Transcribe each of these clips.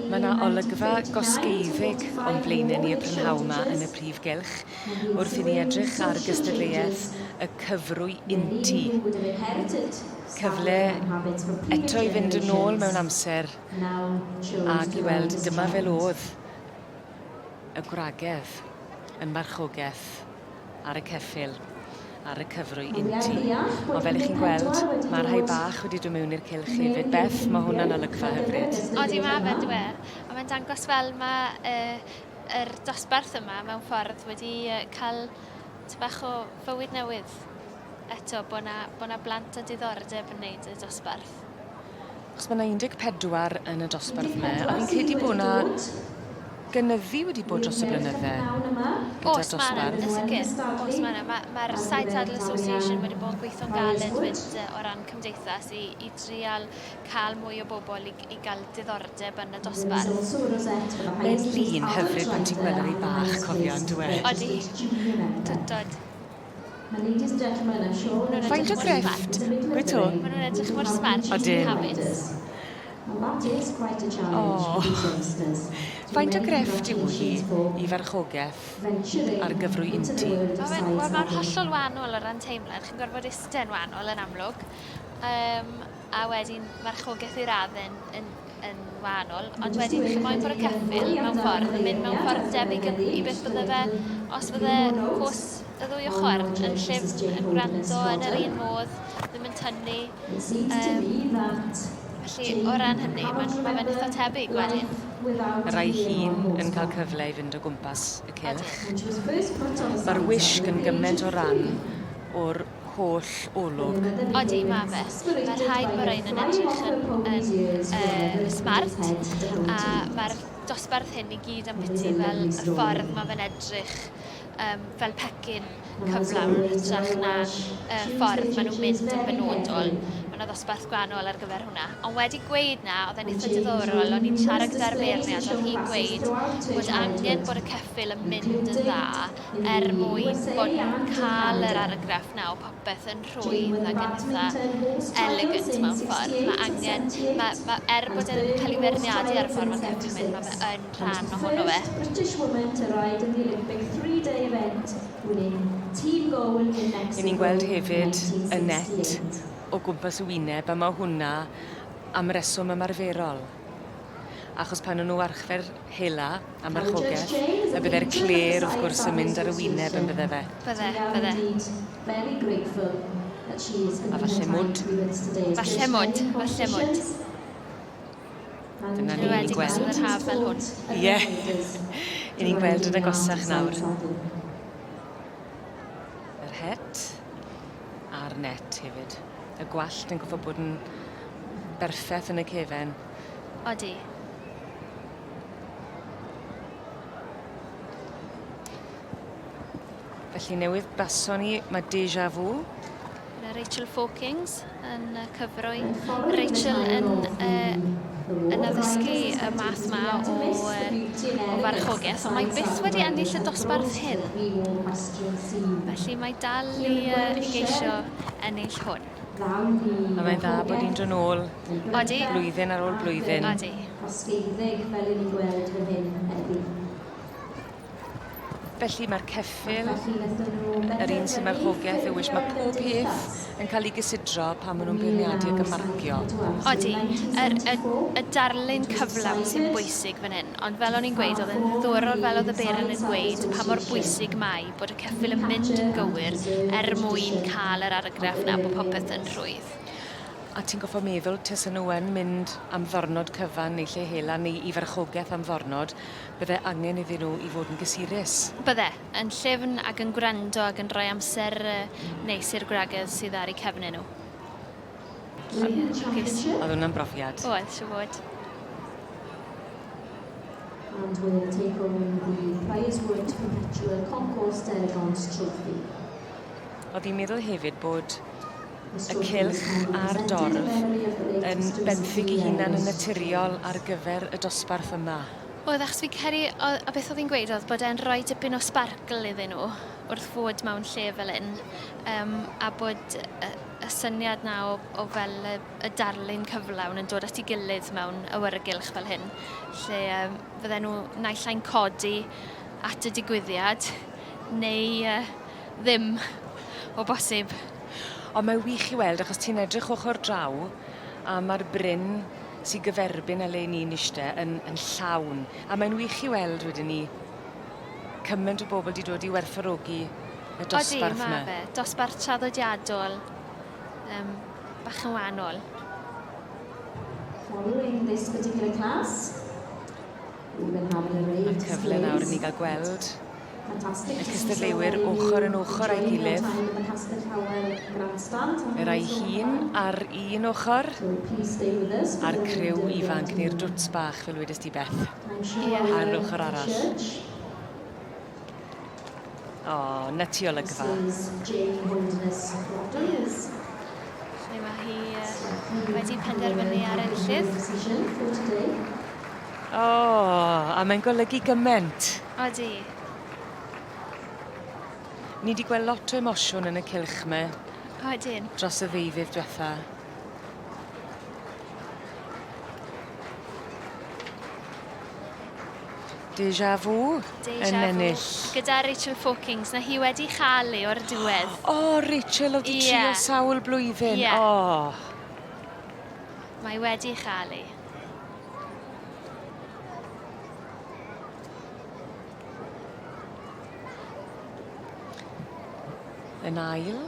Mae yna olygfa gosgeiddig o'n blaenau ni y prynhawn yma yn y prif gylch wrth i ni edrych ar gystadleuaeth y cyfrwy untu. Cyfle eto i fynd yn ôl mewn amser ac i weld dyma fel o'dd y gwragedd yn marchogaeth ar y ceffyl, ar y cyfrwy untu. Ond fel 'ych chi'n gweld, mae rhai bach wedi dod mewn i'r cylch hefyd. Beth, mae hwnna'n olygfa hyfryd. Odi, mae fe, dyw e. A mae'n dangos fel mae uh, yr dosbarth yma mewn ffordd wedi uh, cael ty bach o fywyd newydd eto, bod na, bo na blant â diddordeb yn neud y dosbarth. Achos mae 'na 14 yn y dosbarth 'ma, a fi'n credu bod 'na gynyddu wedi bod dros y blynydde gyda'r Oes, mae 'na, dosbarth. yn sicr. Oes, mae 'na. Mae'r ma Side Saddle Association wedi bod yn gweithio'n galed fyd o ran cymdeithas i, i drial cael mwy o bobl i, i gael diddordeb yn y dosbarth. Mae'n lun hyfryd pan ti'n gweld yr ei bach, cofio, on'd yw e? Odi, twtod. Faint o grefft wyt to? Maen nhw'n edrych mor smart. Odyn. O. Faint o grefft yw hi i farchogaeth ar gyfrwy untu? Mae fe'n wel mae'n hollol wahanol o ran teimlad. Chi'n gorfod iste yn wahanol yn amlwg. Um, a wedyn marchogaeth i'r addyn yn yn wahanol, ond wedyn chi moyn bod y ceffyl mewn ffordd yn mynd mewn ffordd debyg i beth bydde fe os fydde cwrs y ddwy ochr yn llyfn, yn gwrando yn yr un modd, ddim yn tynnu. Um, felly, o ran hynny, mae'n ma fe'n eitha tebyg wedyn. Y rai hŷn yn cael cyfle i fynd o gwmpas y cylch. Mae'r wisg yn gymaint o ran o'r holl olwg. Odi, ma' fe. Mae rhaid bod rhain yn edrych yn, yn uh, smart, a mae'r dosbarth hyn i gyd am biti fel y ffordd mae fe'n edrych um, fel pecyn cyflawn yn hytrach na uh, ffordd maen nhw'n mynd yn benodol. Mae yna ddosbarth gwahanol ar gyfer hwnna. Ond wedi gweud na, oedd e'n eitha diddorol, o'n i'n siarad gyda'r beirniad, oedd hi'n gweud bod angen bod y ceffyl yn mynd yn dda er mwyn bod nhw'n cael yr argraff 'na o popeth yn rhwydd ac yn eitha elegant mewn ffordd. Mae angen, mae, mae, er bod e'n cael ei feirniadu ar y ffordd mae'n ceffyl mynd, mae fe yn rhan ohono fe. Y'yn ni'n gweld hefyd y net o gwmpas y wyneb a ma' hwnna am reswm ymarferol. Achos pan o'n nhw archfer hela a marchogaeth, y bydde'r clêr wrth gwrs yn mynd ar y wyneb yn bydde fe? Bydde, bydde. A falle mwd. Falle mwd, falle mwd. Dyna ni, ni'n gweld. Yn yr haf fel hwn. Ie. I ni'n gweld yn agosach nawr. Yr het a'r net hefyd. Y gwallt yn goffo bod yn berffeth yn y cefen. Odi. Felly newydd baso ni, mae deja vu. Gyda Rachel Fawkings yn y cyfrwy. Rachel yn, uh, yn addysgu y math ma o, uh, o farchogaeth, ond mae byth wedi ennill y dosbarth hyn. Felly mae dal i, uh, i geisio ennill hwn. A mae'n dda bod hi'n dod nôl Odi. blwyddyn ar ôl blwyddyn. Odi. Felly mae'r ceffyl, yr un sy'n marchogaeth y wish, mae pob peth yn cael ei gysidro pan maen nhw'n beirniadu ac yn marcio. Odi, yr, y, y darlun cyflawn sy'n bwysig fan hyn, ond fel o'n i'n gweud, oedd yn ddiddorol fel oedd y beirniad yn gweud pa mor bwysig mae bod y ceffyl yn mynd yn gywir er mwyn cael yr argraff 'na bod popeth yn rhwydd. A ti'n goffo meddwl tase nw yn mynd am ddornod cyfan neu lle hela neu i farchogaeth am ddornod, bydde angen iddyn nhw i fod yn gysurus. Bydde, yn llyfn ac yn gwrando ac yn rhoi amser neis i'r gwragedd sydd ar eu cefnau nhw. Ie, lwcus. Oedd hwnna'n brofiad. Oedd, siŵr fod. And will take home the Priorswood Perpetual Concours d'Elegance Trophy. O'dd hi'n meddwl hefyd bod y cylch a'r dorf yn benthyg 'u hunan yn naturiol ar gyfer y dosbarth yma. Oedd, achos fi'n credu, o- a beth oedd hi'n gweud oedd bod e'n rhoi dipyn o sparkle iddyn nhw wrth fod mewn lle fel hyn, um, a bod y, y syniad 'na o o fel y y darlun cyflawn yn dod at ei gilydd mewn awyrgylch fel hyn, lle yym fydden nhw naill ai'n codi at y digwyddiad neu yy ddim o bosib. Ond mae wych i weld achos ti'n edrych ochor draw a ma'r bryn sy gyferbyn â le ni'n ishte yn yn llawn a mae'n wych i weld wedyn 'ny cyment o bobl 'di dod i werthfawrogi y dosbarth 'ma. Odi, ma' fe. Dosbarth traddodiadol, yym, bach yn wahanol. Following this particular class, we will have an array Mae'r cyfle nawr i ni gael gweld y cystadleuwyr ochr yn ochr â'i gilydd. Y rai hŷn ar un ochr, a'r criw ifanc neu'r dwts bach fel wedes di Beth. Ie. Ar yr ochr arall. O, 'na ti olygfa. Lle mae hi wedi penderfynu ar enillydd. O, a mae'n golygu gyment. Odi. Ni 'di gweld lot o emosiwn yn y cylch 'ma. Odyn. Dros y ddeuddydd dwetha. Deja vu Deja yn ennill. Vu. Gyda Rachel Fawkings, na hi wedi chael ei o'r diwedd. O, oh, Rachel oedd 'di yeah. trio sawl blwyddyn. Yeah. O. Mae wedi chael ei. Yn ail,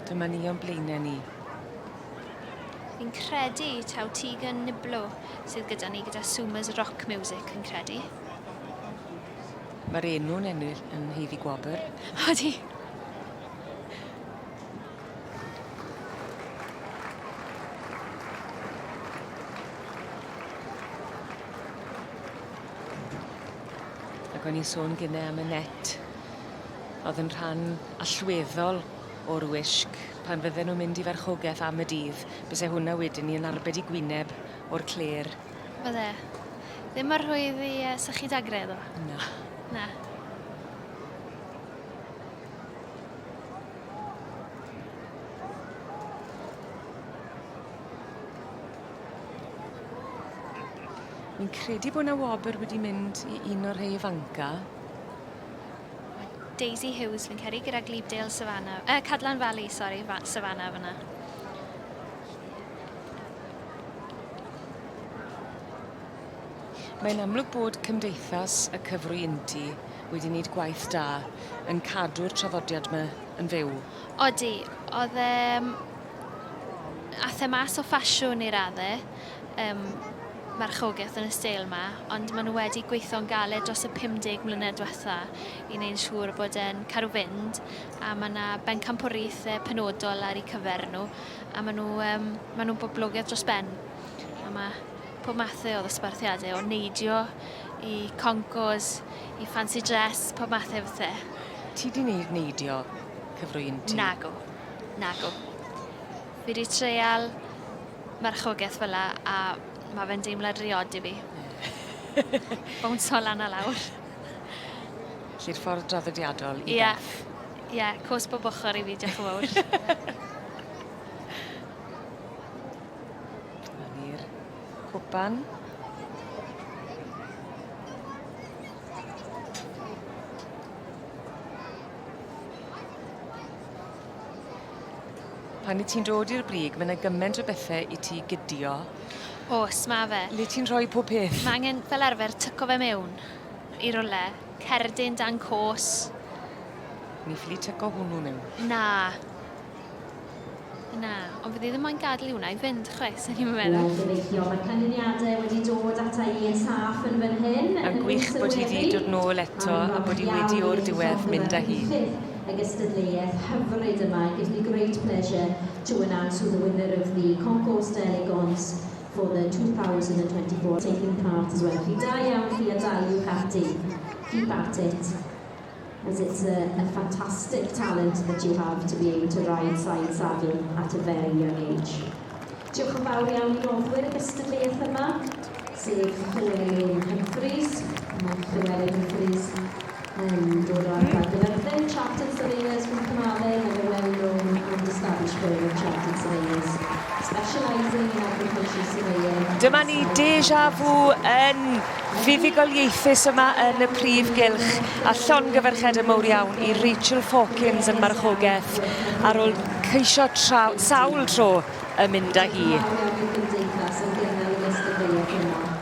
dyma ni o'n blaenau ni. Fi'n credu taw Tegan Niblo sydd gyda ni gyda Suma's Rock Music, fi'n credu. Mae'r enw'n ennill yn haeddu gwobr. Odi. Ac o'n i'n sôn gynne am y net o'dd yn rhan allweddol o'r wisg pan fydden nw'n mynd i farchogeth am y dydd byse hwnna wedyn 'ny yn arbed 'u gwyneb o'r clêr. Bydde. Ddim mor rhwydd i yy sychu dagre ddo. Na. Na. Wi'n credu bo' 'na wobr wedi mynd i un o'r rhei ifanca. Daisy Hughes fi'n credu gyda Glebedale Savannah. Cadlan Valley, sori, Savannah fyna. Mae'n amlwg bod cymdeithas y cyfrwy untu wedi wneud gwaith da yn cadw'r traddodiad 'ma yn fyw. Odi, o'dd e... Ath e mas o ffasiwn i radde, yym, marchogaeth yn y steil 'ma, ond maen nhw wedi gweithio'n galed dros y 50 mlynedd diwetha i wneud yn siŵr bod e'n cadw fynd, a mae 'na bencampwriaethau penodol ar eu cyfer nhw, a maen nhw, yym, maen nhw'n boblogaidd dros ben. A mae pob mathau o ddosbarthiadau, o neidio i concours, i fancy dress, pob mathau o bethau. Ti 'di neud neidio cyfrwy ti? Nagw, nagw. Fi 'di treial marchogaeth fel 'a a ma' fe'n deimlad riod i fi. Bownso lan a lawr. Felly'r ffordd draddodiadol i Ie. Beth. Ie, cos bob ochor i fi, diolch yn fawr. Dyma ni'r cwpan. Pan 'yt ti'n dod i'r brig ma' 'na gyment o bethe i ti gydio. O's, ma' fe. Le ti'n rhoi pob peth? Ma' angen fel arfer tyco fe mewn i rywle. Cerdyn dan cos. Ni ffili tyco hwnnw mewn. Na. Na, ond fydd 'i ddim moyn gadel i wnna i fynd chwaith, swn i'm yn meddwl. Wel, gobeithio. Mae'r canlyniadau wedi dod ata i yn saff yn fan hyn. A gwych bod hi 'di dod nôl eto a bod hi wedi o'r diwedd mynd â hi. Y gystadleuaeth hyfryd yma. It gives me great pleasure to announce who the winner of the Concours d'Elegance for the 2024 taking part as well. Felly da iawn chi a daliwch ati. Keep at it. As it's a, a fantastic talent that you have to be able to ride side saddle at a very young age. Diolch yn fawr iawn i noddwyr y gystadleuaeth yma, sef Llywelyn Humphreys. Mae Llywelyn Humphreys Yn dod o ardal Gaerfyrddin, Chartered Surveyors from Carmarthen and a well-known and established firm of Chartered Surveyors, specialising in agricultural surveying. Dyma ni Deja Vu yn fuddugoliaethus yma yn y prif gylch a llongyfarchiadau mowr iawn i Rachel Fawkins yn marchogaeth ar ôl ceisio sawl tro yn mynd â hi. Diolch yn fawr iawn i'r Gymdeithas am gynnal y gystadleuaeth yma.